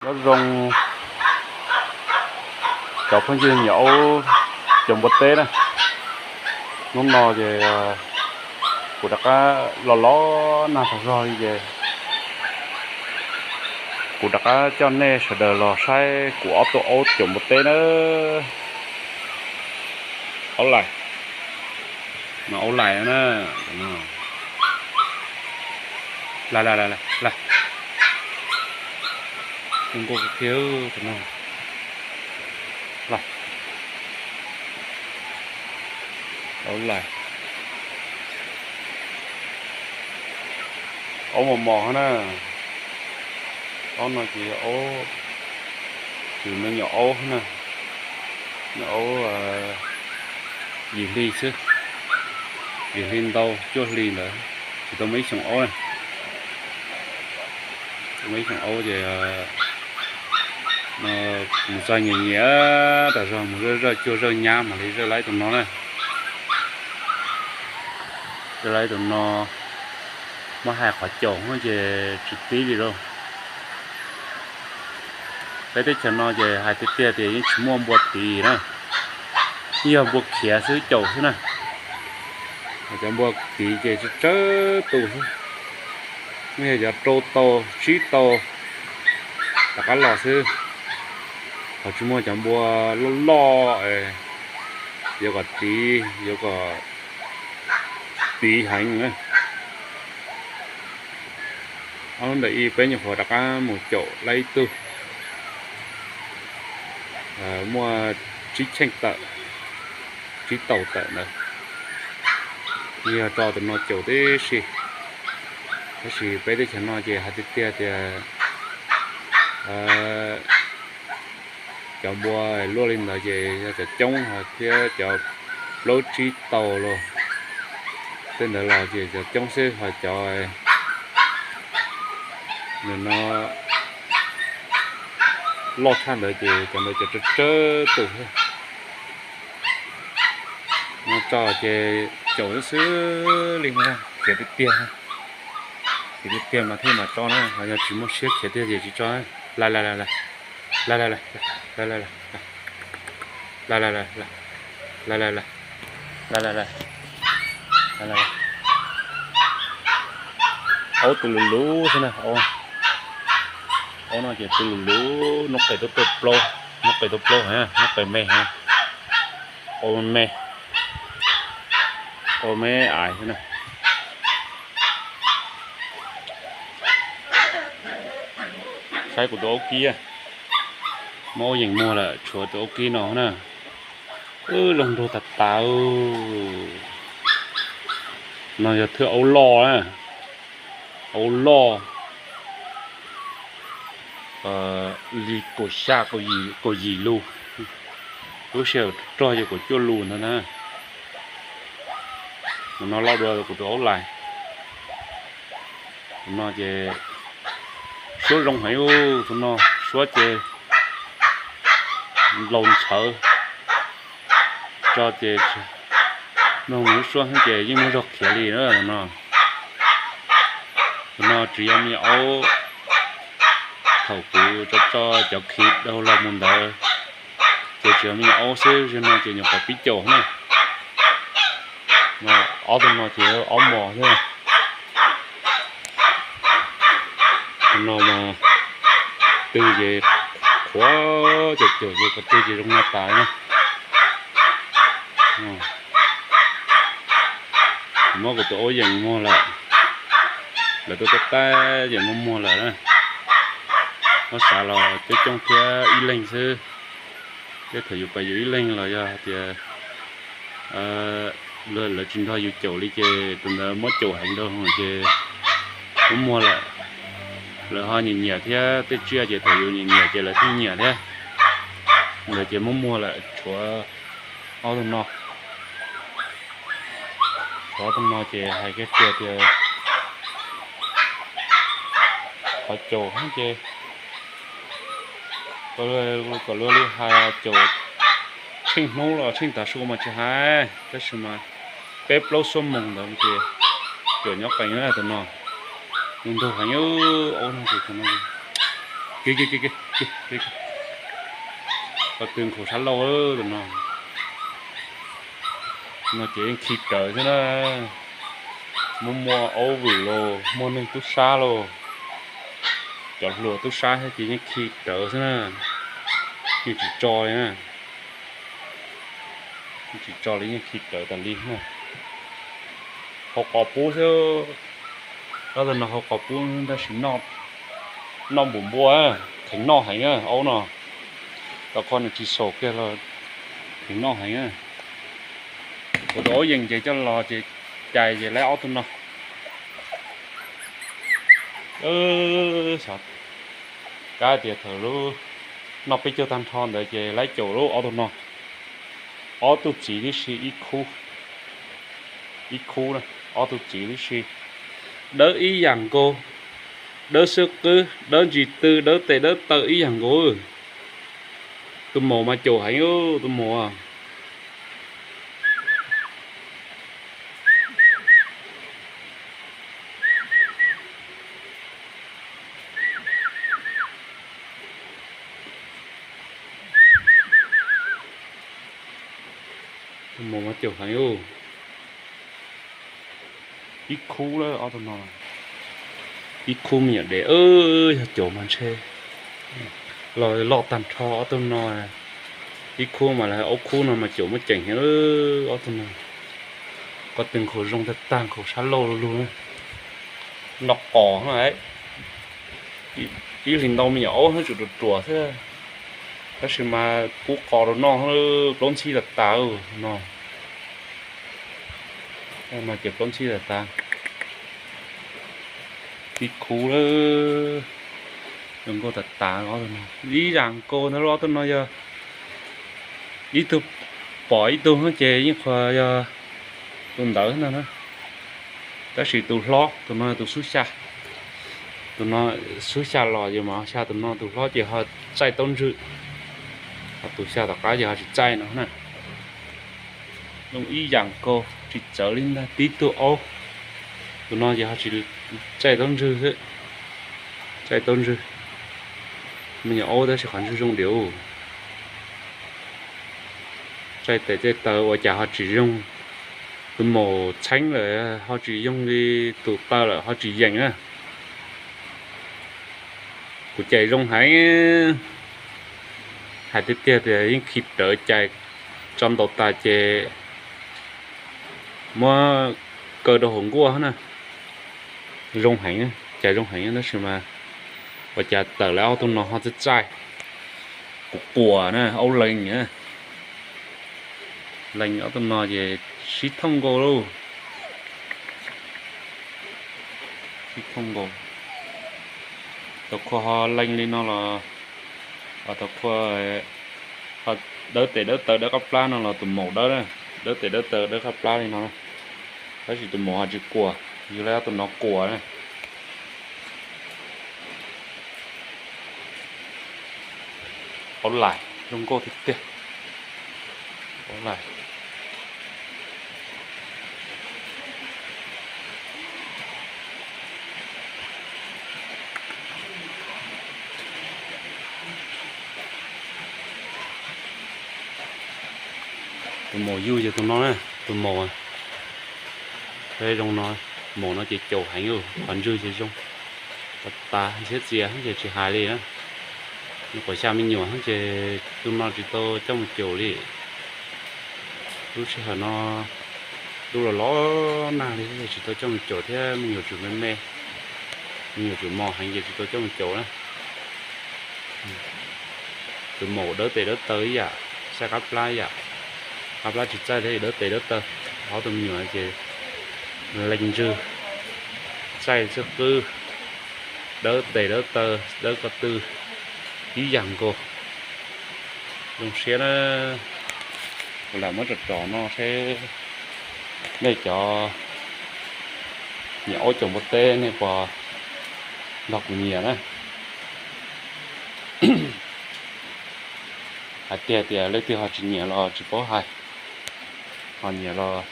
Nyob zoo cov phooj ywg nyiam aub caum npua teb na. Hnub no ces kuv rov qab los los nag tag zog li ces kuv rov qab coj nej sawv daws los saib kuv ob tug aub caum npua teb na. Aub lais, no aub lais na. Lais, lais, lais, lais. Nkuaj kiag tus no. Aub lais, aub mos mos na. Aub no ces yog aub, tsis, no nyuam aub na, nyuam aub yim hli xwb, yim hli ntau cuaj hli ntawd, tsis tau muaj ib xyoos aub na. Tsis tau muaj ib xyoos aub ces mus txog nyiam nyiam tas zog mus zawj zawj cuag zawj nyab mam li zawj laib tus no na. Zawj laib tus no, muab hais qhov caum ces tsis tib li lauj. Peb teb chaws no ces hais tiag tiag tias yeej tsis muaj npua tiv na, yeej yog npua khiav xwb caum xwb na. Cov npua tiv ces tsawg tsawg tus xwb, muaj yog cov rau tau tsib tau rov qab los xwb. Ho tsis muaj cov npua loj loj yuav kom tiv, yuav kom tiv heev na. Ob hnub ntawm ib peb nyuam qhuav rov qab mus caum laib ib tug muaj tsib cheej tawm, tsib tau tawm ntawd. Yog tso tus no caum tib si, tab sis peb teb chaws no ces hais tiag tiag tias cov npua luaj li ntawd ces yog cov coob thiab, cov plaub tsib tau los tej ntawd los ces cov coob xwb, ho cov no loj tshaj ntawd ces cov ntawd cov tsawg tsawg tus xwb. No tso ces caum xwb xwb li no, khiav tiag tiag, khiav tiag tiag mas thiaj mam tso na, ho yog tsis muaj siab khiav tiag ces tsis tso. Lais, lais, lais, lais, lais, lais, lais, lais, lais, lais, lais, lais, lais, lais, lais, lais, lais, lais. Aub tu lus lus xwb na. Aub no ces tu lus lus, noob qes tuaj tuaj plaub, noob qes tuaj plaub heev, noob qes me heev. Aub me, aub me ais xwb na. Saib kuv tus aub kib, muab aub yees muag lawm, tshuav tus aub kib no na. Wb, loj nrog tas tas. No yog thwj aub loj na, aub loj li kaum xya kaum yim lus, lub sij hawm rog yog kaum cuaj lus ntag na. Tus no loj dua kuv tus aub lais. Tus no ces suab zoo heev, tus no suab ces laus ntxhawv, tso ces mloog nws lub suab xwb ces yeej muaj zog khiav li na tus no. Tus no tsis yog me nyuam aub, thaum kuv tso tso cov khiv dhau los mus ntawd ces tsis yog me nyuam aub xwb, zaum no ces nyuam qhuav pib caum na. Ob tug no ces ob mos xwb. Tus no mas twg ces qhuav caum caum ces qhov twg ces zoo no tas na. Kuv muab kuv tus aub yees muag lawm, lawv tuaj tab tab yees muag muag lawm na. Muab xav los coob coob thiab ib leeg xwb, thiab thaum yus pais yus ib leeg los yog hais tias lawv tsis nrog yus caum li ces tus ntawd muab caum heev rau ces muab muag lawm. Lawv ho nyiam nyiam thiab, tej tsiaj ces thaum yus nyiam nyiam ces lawv thiaj nyiam thiab. Ntawd ces muab muag lawm, tshuav ob tug no. Tshuav ob tug no ces hais kiag tias qhov caum ces kom luag li hais caum tsheej hnub los tsheej tav su mas tsis hais, tab sis mas peb plaub xuab moos ntawd ces caum nyob qees na tus no. Nws ntug heev, aub no ces tus no Ko tw nkhaus sab laug tus no. No ces yeej khi rawv xwb na. Muaj muaj aub vwm los muaj neeg tub sab los, cov hluas tub sab thiab ces yeej khi rawv xwb na. Yeej tsis tso li na. Yeej tsis tso li, yeej khi rawv tas li na. Hau qos pub xwb. Ob tug no hau qos pub tab sis noj npum npua, kheev noj heev na aub no. Tau qhov nws tsis xaus kiag los kheev noj heev na. Kuv tus aub yeej ces coj los ces cais ces laib ob tug no. Xyov, kab tias thaum lub noj peb caug tag nrho ntawd ces laib caum lub ob tug no. Ob tug txiv tib si ib khub, ib khub na, ob tug txiv tib si, dawb ib yam nkaus, dawb xwb qwb, dawb ntsis tw, dawb tes dawb taw ib yam nkaus. Tus maum mas caum heev, tus maum. Tus maum mas caum heev. Ib khub lawm ob tug no. Ib khub me nyuam dev, yog caum mas ntshe los loj tag nrho ob tug no. Ib khub mas lawv ob khub no mas caum muaj ceem heev ob tug no. Ko tw nkhaus zoo tag tag, nkhaus sab laug lug lug. Noj qos no, ib hlis ntau me nyuam aub tsum ruam ruam xwb. Tab sis mas kub qos rau noj, plaub ntxhib tas tas no. Mas ces plaub ntxhib tas tas. Ib khub lawm, zoo nkauj tas tas. Ib yam nkaus ntawd, ob tug no yog ib tug pom ib tug ces yeej qhuas yog tus ntawd no na. Tab sis tus hlob tus no tus xub xya, tus no xub xya los ces mas xya tus no, tus hlob ces ho txaij taub ntswg, ho tus xya tom qab ces ho tsis txaij no na. Zoo ib yam nkaus tsis txawv li ntag, tib tug aub. Tus no ces ho tsis txaij taub ntswg xwb, txaij taub ntswg. Me nyuam aub tab sis qhov ntswg zoo diam. Txaij tes txaij taw ua cas ho tsis zoo. Tus maum txheeb lawm ho tsis yoog li, tus taw lawm ho tsis yeem na. Kuv cais zoo heev, hais tiag tiag tias yeej khi rawv cais tso ntaus tas ces muab kaw rau hauv nkuaj na. Zoo heev, cais zoo heev tab sis mas ua cas tawm lawm ob tug no ho txaij txaij. Kuv quas na, aub lees na. Lees ob tug no ces sib thooj nkaus lauj. Sib thooj nkaus. Tau khua ho lees li no los, tau khua dawb tes dawb taw dawb qab plab no los tus maum dawb, dawb tes dawb taw dawb qab plab li no. Tab sis tus maum ho tsis quas, yog li ob tug no quas na. Aub lais zoo nkauj tiag tiag. Aub lais. Tus maum yug yog tus no na, tus maum. Peb zoo no, maum no ces caum heev, qhov ntswg ces zoo tas tas, ntshiab txias ces tsis hais li na. Nws quas xya me nyuam ces tus no tsis tau coj mus caum li. Lub sij hawm no lub los los nag li tsis tau coj mus caum thiab, me nyuam tsum me me, me nyuam tsum mos heev ces tsis tau coj mus caum na. Tus maum dawb tes dawb taw ib yam, saib qab plab ib yam. Qab plab tsis txaij thiab, dawb tes dawb taw. Ob tug me nyuam ces lees ntswg, txaij xwb qwb, dawb tes dawb taw, dawb ko tw ib yam nkaus. Zoo siab na. Kuv lam muab tsom tsom no seb nej cov nyiam aub caum npua teb nej puas nrog kuv nyiam na. Hais tiag tias leej twg ho tsis nyiam los tsis paub hais, ho nyiam los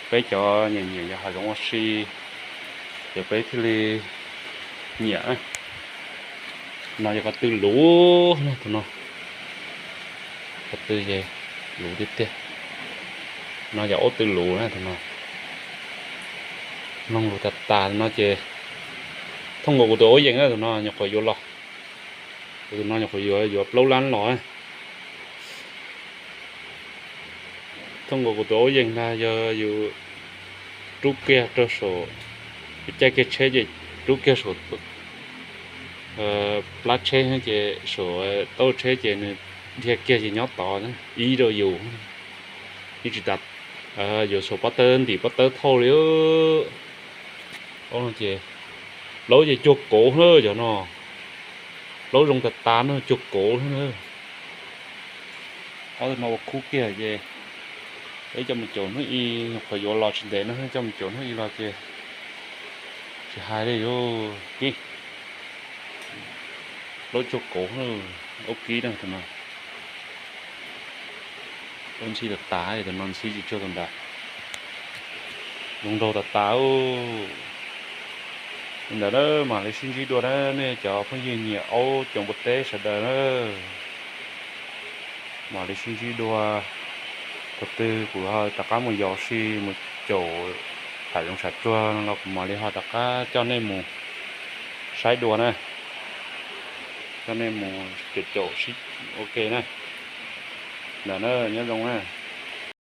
peb cov nyiam nyiam yog hav zoov ua si ces peb thiaj li nyiam. No yog ko tw luv na tus no. Ko tw ces luv tiag tiag. No yog aub tw luv na tus no. Mloog lus tag tas no ces thooj nkaus kuv tus aub yees na tus no nyuam qhuav yuav los. Tus no nyuam qhuav yuav yuav plaub lab los. Thooj nkaus kuv tus aub yees ntag yog yus rub kiag rau saum, yus caij kiag tsheb ces rub kiag saum plab tsheb ces saum taub tsheb ces nws dhia kiag ces nyob tod ib rau yus. Yeej tsis tas yuav saum pob tawb ntim pob tawb thauj li. Aub no ces plaub ces cuag kauv na cov no. Plaub zoo tas tas no cuag kauv na. Ob tug no ua khub kiag ces peb coj mus caum hnub ib, qhov yuav los tsis ntev no coj mus caum hnub ib los ces tsis hais li. Kib, plaub cuag kauv, aub kib na tus no. Aub ntxhib tas tas, tus no ntxhib tsis tsuag tus nrad. Zoo nraug tas tas. Li ntawd na, mam li sib ntsib dua na nej cov phooj ywg nyiam aub coob npuaj teb sawv daws na. Mam li sib ntsib dua, thaum twg kuv ho rov qab mus yos si mus caum tham zoov tshav tsuag no los kuv mam li ho rov qab coj nej mus saib dua na. Coj nej mus caum caum sib ua ke na. Ntawd na, nyob zoo na.